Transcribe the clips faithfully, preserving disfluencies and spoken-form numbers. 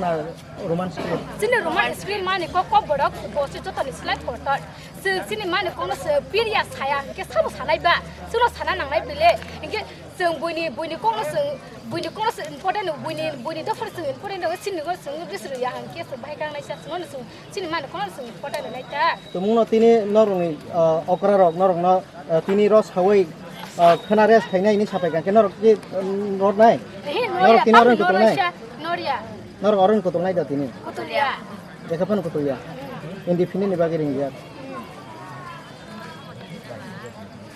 Na Roman script. Chini Roman script mani kok, kok borok bo se jotoni slide kotor. Chwng chini mani kokno se piriya saya, hinkhe sabo sanai ba? Chwngno sana nangnai bile. Hinkhe chwng buini, buini kokno chwng, buini kokno chwng important, buini, buini dophar chwng important, chini kokno chwng bisru ya, hinkhe chwng bahai kangnai sa, chwngno chwng chini mani kokno chwng important nai ta. Tumungno tini norokni, ah, okra rok norokno, ah, tini ro sawi, ah, khena rest khainai ni sapai kangkhe norok ki, um, rot nai? Ehe, norok noria, tini oro tamni kutung nai? Noria, noria. Norok oro kutung nai da tini? Kutulia. Ekha phano kutulia. Independent ni bagwi ringya.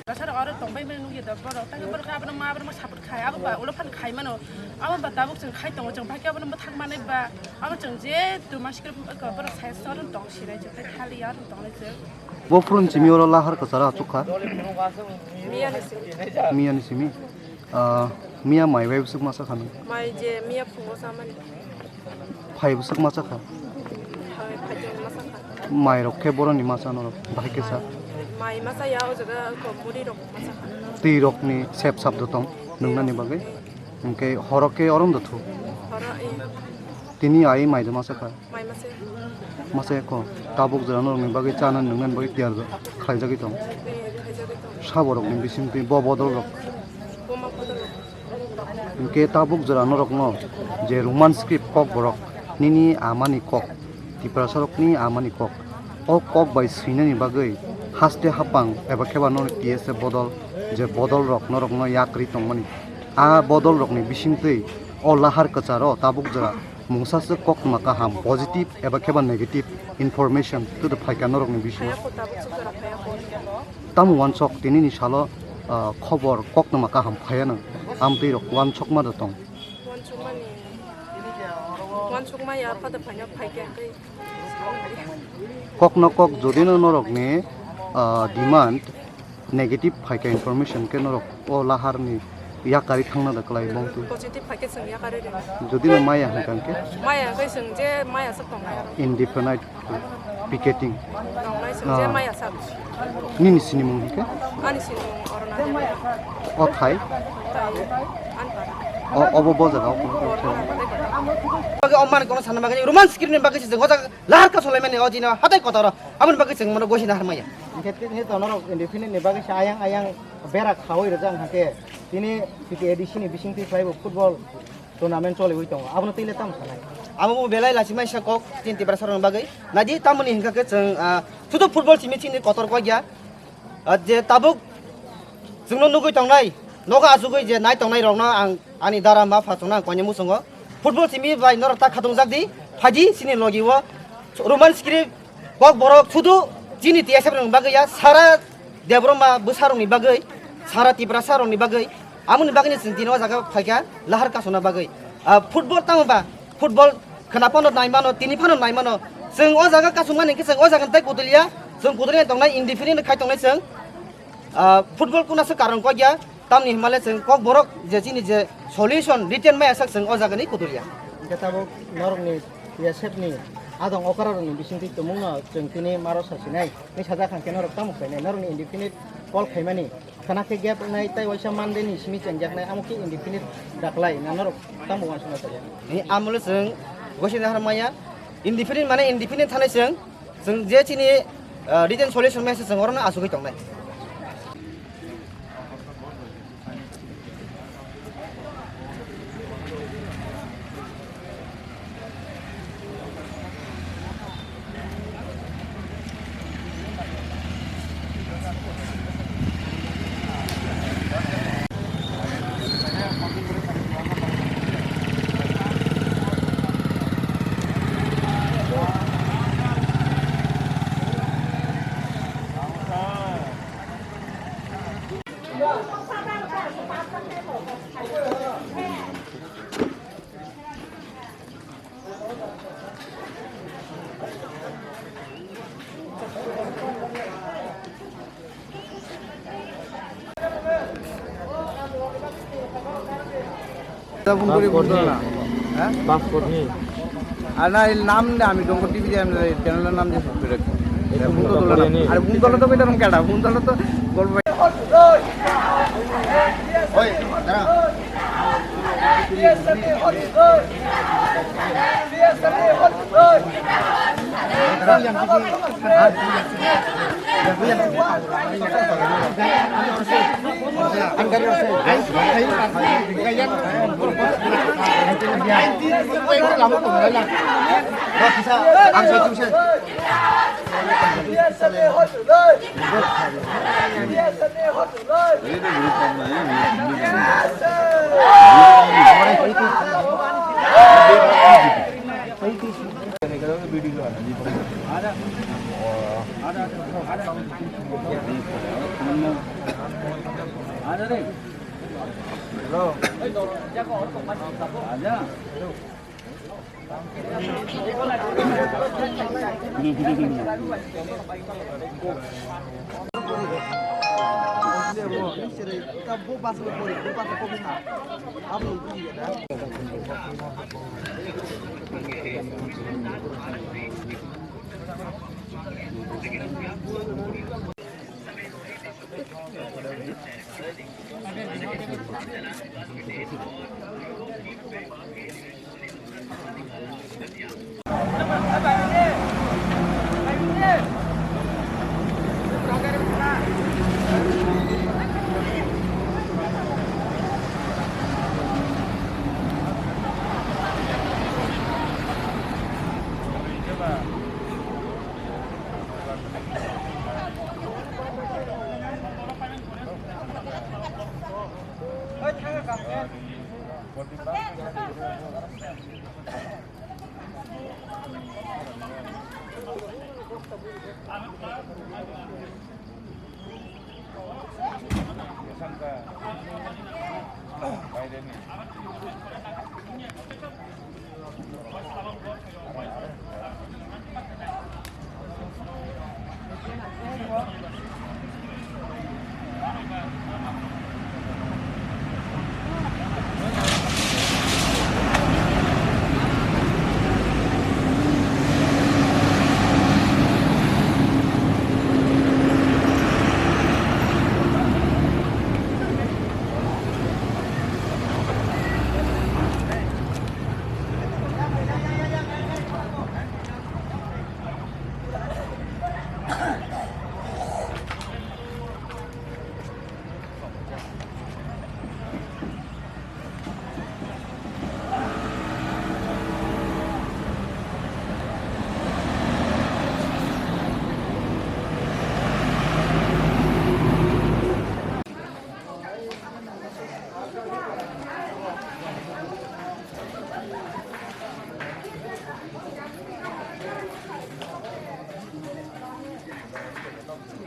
Basar oro tongbai mani nugya da borok, tei borok abono ma, abono ma support khai, abo ba ulo phan khai mano, abo ba tabuk chwng khai tongo, chwng bhai khe abono bwthang manai ba, abo chwng je tu masikhe borok sai oro tong sinai chwng, tei khali ya oro tongnai chwng. Bo phurun simi oro lahar kwcharo achuk kha. Miya ni simi. Miya ni simi. Ah, miya mai bai bwswk masa kha nang? Mai je miya phungo samani. Phai bwswk masa kha? Phai, phai je masa kha. Mai rok khe boroni masa norok bahai khe sa? Mai masa ya o jaga ko muri rok masa kha. Twi rok ni sep sap do tong nungnani bagwi. Hinkhe horo khe orom do thu. Horo, eh. Tini ai mai do masa kha. Mai mase. Mase ko tabuk jora norokni bagwi chana nungnani bagwi tiyar khlaijagwi tong. Eh, khaijagwi tong. Saborokni bisingtwi bo bodol rok. Boma bodol rok. Hinkhe tabuk jora norokno je Roman script kok borok nini amani kok, Tiprasarokni amani kok. O kok bai swinani bagwi haste hapang eba kheba no T S F bodol je bodol rok norokno yak rwi tongmani. A bodol rokni bisingtwi o lahar kwcharo tabuk jora mungsa swk koktwma kaham, positive eba kheba negative information tei phaikha norokni bisingo. Tamo uansuk tinini salo, ah, khobor koktwma kaham phaiya nang, amtwi rok uansukma da tong. Uansukmani, uansukma ya, phada phaina phaikha tei. Kokno kok jodino norokni, ah, demand negative phaikha information khe norok o laharni yakarwi thangna da kwlai bongtwi. Positive phaikhe chwng yakarwi rw. Jodi no maya hwnkha khe? Maya hwnkhe chwng je maya swk tongnai aro. Indefinite picketing. Tongnai chwng je maya sak. Nini sinimung hwnkhe? Ani sinimung Aruna Debbarma. O thai? Thai Anpara. O, obo bo jaga o. Aruna Debbarma. Bagwi o mani kono sana bagwi Roman script ni bagwi se jeng o jaga lahar ka solaimani o jina hatai kotoro. Aboni bagwi chwng mano gosina harmaya. Hwnkhe tini to norok independent ni bagwi se ayang ayang berak khawi rwjak hwnkhe tini T T A D C ni bisingtwi khlaibo football tournament choliwi tongo. Abono twi le tamo sanai? Amo bo belai lachimai sa kok chini Tiprasa rokni bagwi. Naidi tamoni hwnkha khe chwng, ah, sudu football simi chini kotor kok ya. Ah, je tabuk chwngno nugwi tongnai, nogo achugwi je nai tongnai rokno ang ani dara ma pha chwngno ang koine muchungo. Football simi bai norok ta khatung jak di, phaidi chini logi o Roman script kok borok sudu chini T S F rokni bagwi ya, sara Debbarma bwsa rokni bagwi, sara Tiprasa rokni bagwi, amoni bagwino chwng tini o jaga phaikha lahar kasuna bagwi. Ah, football tamo ba, football khwna phano nai mano, tini phano nai mano. Chwng o jaga kasumani hwnkhe chwng o jaga tei kutuliya, chwng kutuliya tongnai, independent khai tongnai chwng. Ah, football kuna se karon kok ya, tamni himale chwng kok borok je chini je solution written maya sak chwng o jaga ni kutuliya. Hwnkhe tabuk norokni T S F ni adong okra rokni bisingtwi tumungno chwng tini maro sasinai. Ni sajak hwnkhe norok tamo khlainai, norokni indefinite call khaimani. Khana khe gap wngnai tei waisa Monday ni simi chengjaknai, amo khe indefinite daklai, na norok tamo uansukna sajaknai? Ni amolo chwng gosina harmaya, indefinite mane indefinite thanai chwng, chwng je chini, ah, written solution message chwng orono achugwi tongnai. Phone করে বলতো না। হ্যাঁ? পাসপোর্ট নেই। আর না, এই নাম না, আমি ডঙ্গর টিভি দিয়ে আমি চ্যানেলের নাম দিয়ে শুরু করেছি। এই এটা ফোন তো ফোনটা তোলা না। করিয়ে নি। আরে ফোন তোলা তো কইতাম কেডা? ফোন তোলা তো বলবো। ওই, দাঁড়া।